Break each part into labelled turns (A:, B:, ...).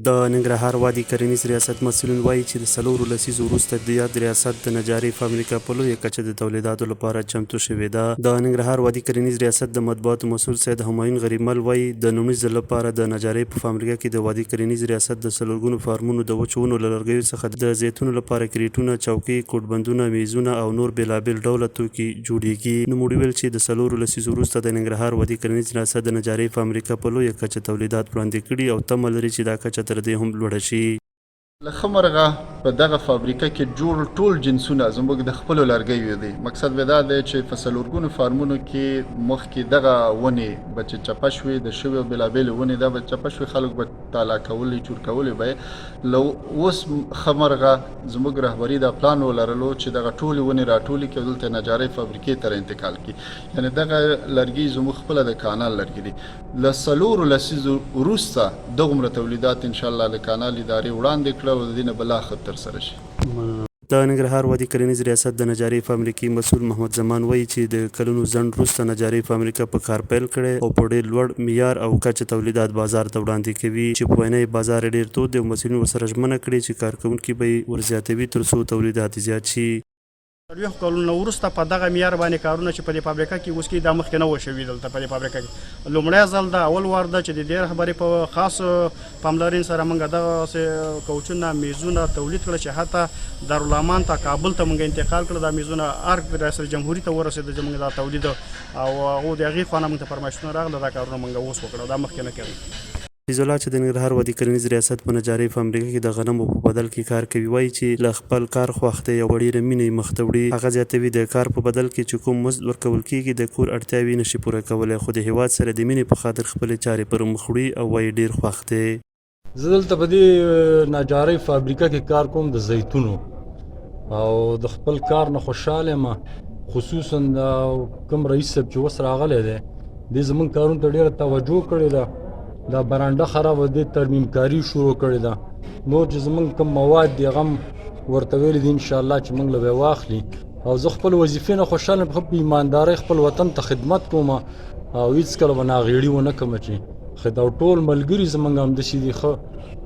A: د ننګرهار وادي کرنیز ریاست مسؤلین وايي چې د څلورو لسیزو وروسته د یاد ریاست د نجارۍ فابریکه په لویه کچه د تولیداتو لپاره چمتو شوې ده. د ننګرهار وادي کرنیز ریاست د مطبوعاتو مسؤل سید همایون غریبمل وايي، د لومړي ځل لپاره د نجارۍ په فابریکه کې د وادي کرنیز ریاست د څلورګونو فارمونو د وچو ونو له لرګیو څخه د زیتونو لپاره کریټونه، چوکۍ، کوټبندونه، میزونه او نور بېلابېل ډوله توکي جوړېږي. نوموړي وویل چې د څلورو لسیزو وروسته د ننګرهار وادي کرنیز ریاست د نجارۍ فابریکه په لویه کچه تولیدات وړاندې کړي او تمه لري چې دا کچه تر دې هم لوړه شي.
B: له ښه مرغه په دغه فابریکه کې جوړ ټول جنسونه زموږ د خپلو لرګیو دي. مقصد به دا دی چې په څلورګونو فارمونو کې مخکې دغه ونې به چې چپه شوې، د شویو بېلابېلې ونې دا به چپه شوې، خلک به تالا کولې، چور کولې به یې. له اوس ښه مرغه زموږ رهبري دا پلان ولرلو چې دغه ټولې ونې راټولې کړي او دلته نجارۍ فابریکې ته را انتقال کړي. یعنې دغه لرګي زموږ خپله د کانال لرګي دي. له څلورو لسیزو وروسته دغومره تولیدات ان شاءالله د کانال ادارې وړاندې کړه او د دې نه به لا ښه ترسره شي.
A: د ننګرهار وادي کرنیز ریاست د نجارۍ فابریکې مسؤل محمد زمان وايي چې د کلونو ځنډ وروسته نجارۍ فابریکه په کار پیل کړی او په ډېر لوړ معیار او کچه تولیدات بازار ته وړاندې کوي چې په وینا یې بازار یې ډېر تود دی او مسؤلین ورسره ژمنه کړې چې کارکوونکي به یې ورزیاتوي تر څو تولیدات یې زیات شي.
C: 40 کلونو وروسته په دغه معیار باندې کارونه چې په دې فابریکه کې اوس کېږي دا مخکې نه وو شوي. دلته په دې فابریکه کې لومړی ځل ده، اول وار ده چې د دې رهبري په خاص پاملرنې سره موږ دغسې کوچونه، میزونه تولید کړل چې حتی دارالامان ته، کابل ته موږ انتقال کړل. دا میزونه ارګ ریاست جمهوري ته ورسېده چې موږ دا تولید او هغو د هغې خوا نه موږ ته فرمایشونه راغله. دا کارونه موږ اوس وکړل، دا مخکې نه کېدل.
A: فیض الله چې د ننګرهار وادي کرنیز ریاست په نجارۍ فابریکه کې د غنمو په بدل کې کار کوي وايي چې له خپل کار خوښ دی او په ډېره مینه یې مخته وړي. هغه زیاتوي، د کار په بدل کې چې کوم مزد ورکول کېږي د کور اړتیاوې نه شي پوره کولی خو د هېواد سره د مینې په خاطر خپلې چارې پر مخ وړي او وايي ډېر خوښ دی.
D: زه دلته په دې نجارۍ فابریکه کې کار کوم د زیتونو او د خپل کار نه خوشحاله یم. خصوصا دا کوم رئیس صاحب چې اوس راغلی دی، دې زمونږ کارونو ته ډېره توجه کړې ده. دا برانډه خرابه دې ترمیم کاری شروع کړې ده. نور چې زمونږ کوم مواد دي هغه هم ورته ویلي دي، انشاءالله چې مونږ له به یې واخلي. او زه خپل وظیفې نه خوشحاله یم، په ایماندارۍ خپل وطن ته خدمت کوم او هیڅکله به ناغېړي ونه کړم چې او ټول ملګري زمونږ همداسې دي، ښه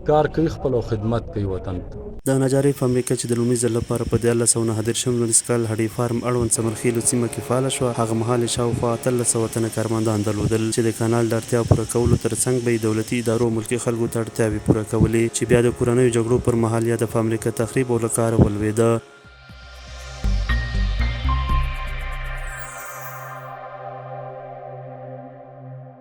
D: کار کوي خپل او خدمت کوي وطن ته.
A: د نجارۍ فابریکه چې د لومړي ځل لپاره په 1339 لمریز کال هډې فارم اړوند څمرخېلو سیمه کې فعاله شوه، هغه مهال یې شاوخوا 1800 تنه کارمندان درلودل چې د کانال د اړتیاو پوره کولو تر څنګ به یې دولتي ادارو او ملکي خلکو ته اړتیاوې پوره کولې چې بیا د کورنیو جګړو پر مهال یاده فابریکه تخریب او له کاره ولوېده.